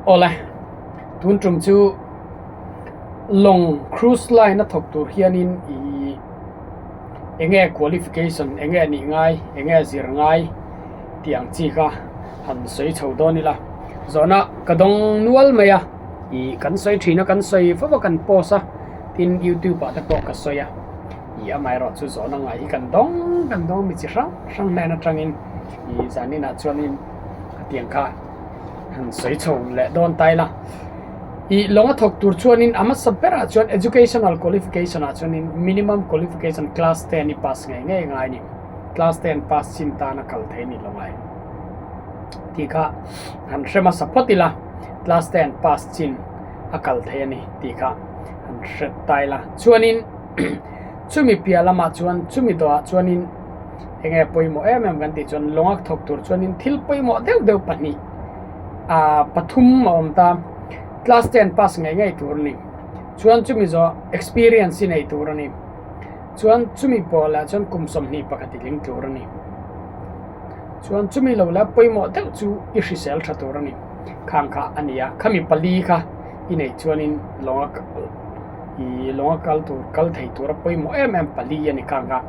Awle, tun tum chu lawng cruise line a thawk tur hianin ih eng nge qualification eng nge nih ngai eng nge zir ngai tih ang chi kha han sawi chho dawn ila zawhna ka dawng nual mai a ih kan sawi thin a kan sawi fo a kan post a tin youtube ah te pawh ka sawi a ih amaherawh chu zawhna ngai hi kan dawng kan dawng mi chi hrang hrang hnen atangin ih zaninah chuanin hetiang kha han sawi chho leh dawn ta ila ih lawng a thawk tur chuanin a hmasa berah chuan educational qualification ah chuanin minimum qualification class ten i pass ngei ngei ngai a ni class ten pass chin tan a kal thei a ni lo ngai tih kha han hre hmasa phawt ila class ten pass chin a kal thei a ni tih kha han hre ta ila chuanin chumi piah lamah chuan chumi dawhah chuanin eng nge pawimawh em em kan tih chuan lawng a thawk tur chuanin thil pawimawh deuh deuh pahnih ah pathum a awm ta class ten pass ngei ngei tur a ni chuan chumi zawh experience hi nei tur a ni chuan chumi pawh lah chuan kum 21 i tling tur a ni chuan chumi lo la pawimawh deuh chu i hrisel tha tur a ni khang kha a ni a khami pali kha i neih chuanin lawng a ih lawng a kal tur kal thei tura pawimawh em em pali a ni khang kha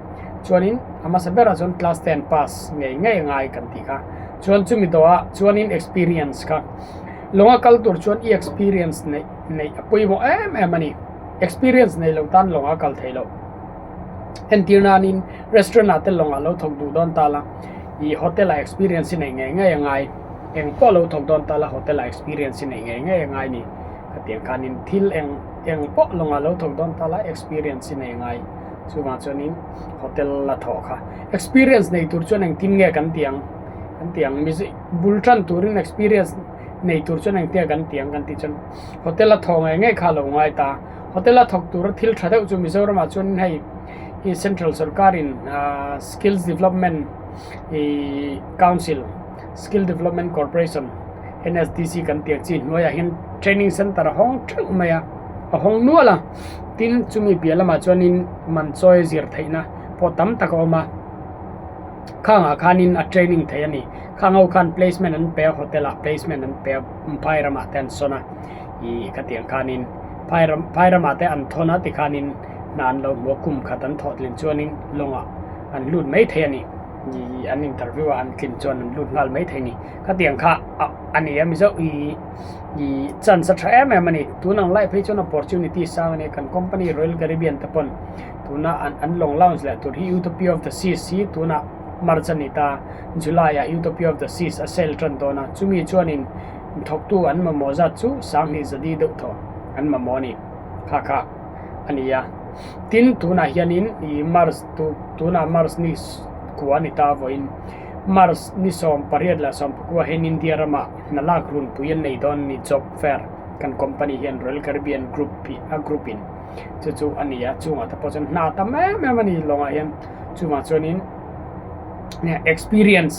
chuanin a hmasa berah chuan class ten pass ngei ngei a ngai kan tih kha chuan chumi dawhah chuanin experience kha lawng a kal tur chuan i experience neih neih a pawimawh em em a ni experience nei lo tan lawng a kal thei loh entir nanin restaurant ah te lawng ah lo thawk duh dawn ta la ih hotel ah experience hi nei ngei ngei a ngai eng pawh lo thawk dawn ta la hotel ah experience hi nei ngei ngei a ngai a ni khatiang khanin thil eng eng pawh lawng ah lo thawk dawn ta la experience hi nei ngai chuvang chuanin hotel la thawh kha experience nei tur chuan engtin nge kan tih ang kan tih ang mizo bul tan turin experience nei tur chuan engtin nge kan tih ang kan tih chuan hotel a thawh ngei ngei kha a lo ngai ta hotel a thawk tura thil tha deuh chu Mizoram ah chuan hei ih central sorkar in ahh skills development ih council skill development corporation N_S_D_C kan tih ang chi hnuaiah hian training center a hawng theuh mai a a hawng nual a tin chumi piah lamah chuanin man chawi zir theihna pawh tam tak a awm a khangah khanin a training thei a ni khang ho khan placement an pe a hotel ah placement an pe a phai ramah te an sawn a ih khatiang khanin phai ram phai ramah te an thawn a tikhanin hna an lo hmu a kum khat an thawh tlin chuanin lawngah an lut mai thei a ni ih an interview ah an tlin chuan an lut nghal mai thei a ni khatiang kha ah a ni a mizo ih ih chance a tha em em a ni tun ang lai phei chuan opportunity sang a ni kan company Royal Caribbean te pawn tuna an an lawng lounge leh tur hi Utopia of the Seas hi tunah March a ni ta July ah Utopia of the Seas a sale tan dawn a chumi chuanin thawktu an mamawh zat chu sanghnih zadi deuh tawh an mamawh a ni kha kha a ni a tin tunah hianin ih March tu tunah March ni kua a ni ta vawiin March ni 18 leh 19 hian India ramah hna lak runpui an nei dawn a ni job fair kan company hian Royal Caribbean group hi a group in chu chu a ni a chungah te pawh chuan hna tam em em a ni lawngah hian chungah chuanin experience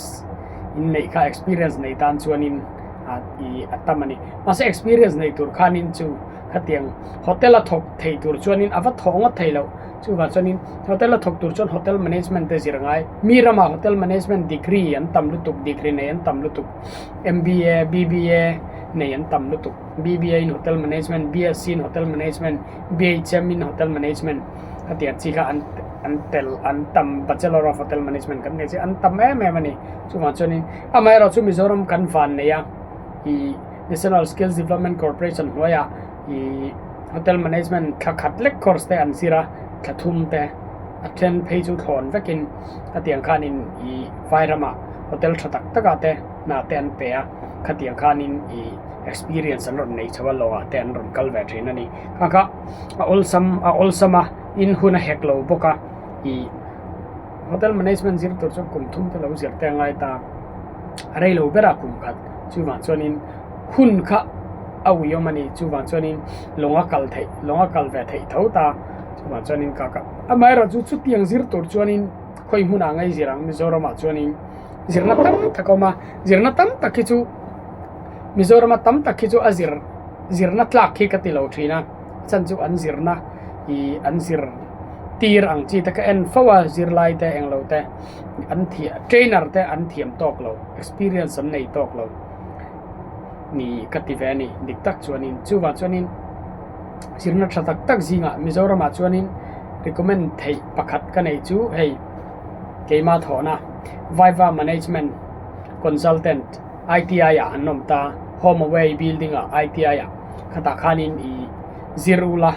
in neih kha experience nei tan chuanin ah ih a tam a ni mahse experience nei tur khanin chu khatiang hotel a thawk thei tur chuanin a va thawh ngawt thei loh chuvang chuanin hotel a thawk tur chuan hotel management te zir ngai mi ramah hotel management degree an tam lutuk degree nei an tam lutuk M_B_A B_B_A nei an tam lutuk B_B_A in hotel management B_S_C in hotel management B_H_M in hotel management khatiang chi kha an an tel an tam bachelor of hotel management kan nei chi an tam em em a ni chuvang chuanin amaherawhchu Mizoram kan van nei a ih National Skills Development Corporation hnuaiah ih hotel management thla khat lek course te an zir a thla thum te a then phei chu thlawn vekin khatiang khanin ih vai ramah hotel tha tak takah te hna te an pe a khatiang khanin ih experience an rawn nei chho a lawngah te an rawn kal ve thin a ni kha kha a awlsam a awlsam a in hun a hek lo bawk a ih hotel management zir tur chuan kum thum te lo zir te a ngai ta a rei lo berah kum khat chuvang chuanin hun kha a uiawm a ni chuvang chuanin lawng a kal theih lawng a kal ve theih tho ta chuvang chuanin ka ka amaherawhchu chutiang zir tur chuanin khawi hmunah ngei zir ang Mizoramah chuanin zirna tam tak a awm a zirna tam tak hi chu Mizorama tam tak hi chu a zir zirna tlak hi ka ti lo thin a chan chu an zirna ih an zir. tir ang chi te ka en fo a zirlai te englo te an thiam trainer te an thiam tawk lo experience an nei tawk lo ni ka ti ve a ni dik tak chuanin chuvang chuanin zirna tha tak tak zingah Mizoramah chuanin recommend theih pakhat ka nei chu hei keimah thawhna Viva Management Consultant I_T_I ah an awm ta Home Away building ah I_T_I ah khatah khanin ih zir ula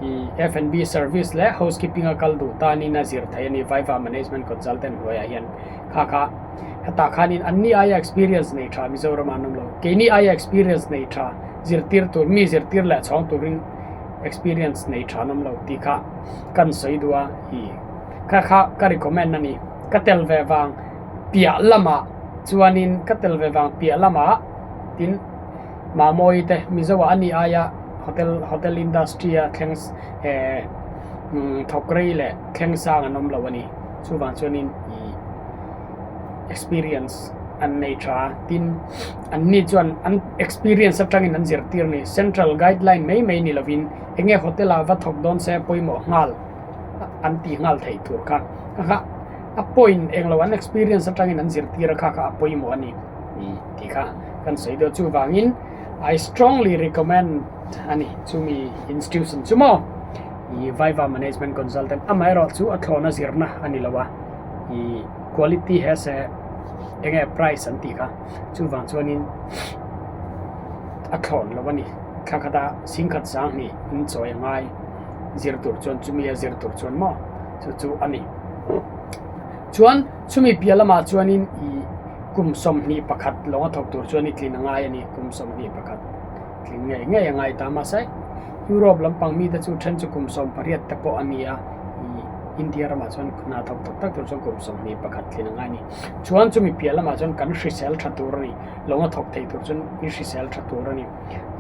ih F and B service leh housekeeping a kal duh tanin a zir theih a ni Viva Management Consultant hnuaiah hian kha kha hetah khanin anni aia experience nei tha Mizoram ah an awm lo keini aia experience nei tha zirtir tur mi zirtir leh chhawng turin experience nei tha an awm lo tih kha kan sawi duh a ih kha kha ka recommend a ni ka tel ve vang piah lamah chuanin ka tel ve vang piah lamah tin Mamawii te Mizo ah a nih aia hotel hotel industry a thleng eh thawk rei leh thleng sang an awm lo a ni chuvang chuanin ih experience an nei tha a tin an ni chuan an experience atangin an zirtir a ni central guideline mai mai ni lovin eng nge hotel ah va thawk dawn se pawimawh nghal an tih nghal theih tur kha kha a point englo an experience atangin an zirtir a kha kha a pawimawh a ni ih tih kha kan sawi deuh chuvangin I strongly recommend a ni chumi institution chu maw ih Viva Management Consultant amaherawh chu a thlawhna zirna a ni lo a ih quality has a eng nge price an tih kha chuvang chuanin a thlawn lo a ni thla khata singkhat sanghnih in chawi a ngai zir tur chuan chumi a zir tur chuan maw chu chu a ni chuan chumi piah lamah chuanin ih kum 21 lawnga thawk tur chuan i tlin a ngai a ni kum 21 tling ngei ngei a ngai ta mahse Europe lampang mite chu then chu kum 18 te pawh a ni a ih India ramah chuan hna thawk tak tak tur chuan kum 21 tlin a ngai a ni chuan chumi piah lamah chuan kan hrisel tha tur a ni lawnga thawk thei tur chuan i hrisel tha tur a ni.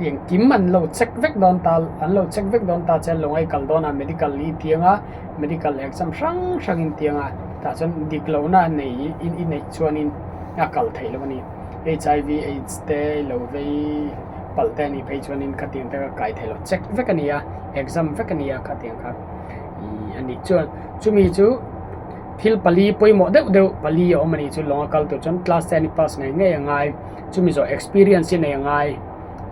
Engkim an lo check vek dawn ta an lo check vek dawn ta che lawng ai kal dawn a medical i tiang a medical exam hrang hrang in tiang a tah chuan dik lohna nei in i neih chuanin a kal theih loh a ni H_I_V aids te lo vei palh te a nih phei chuanin khatiang te kha kai theih loh check vek a ni a exam vek a ni a khatiang kha ih a nih chuan chumi chu thil pali pawimawh deuh deuh pali a awm a nih chu lawng a kal tur chuan class ten i pass ngei ngei a ngai. Chumi zawh experience i nei a ngai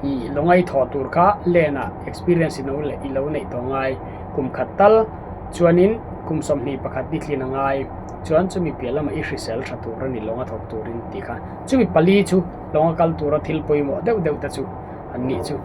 ih lawngai thawh tur kha len ah experience i no leh i lo neih tawh ngai kum khat tal chuanin kum 21 i thlin a ngai chuan chumi piah lamah i hrisel tha tur a ni lawnga thawk turin tih kha chumi pali chu lawnga kal tura thil pawimawh deuh deuh te chu an nih chu.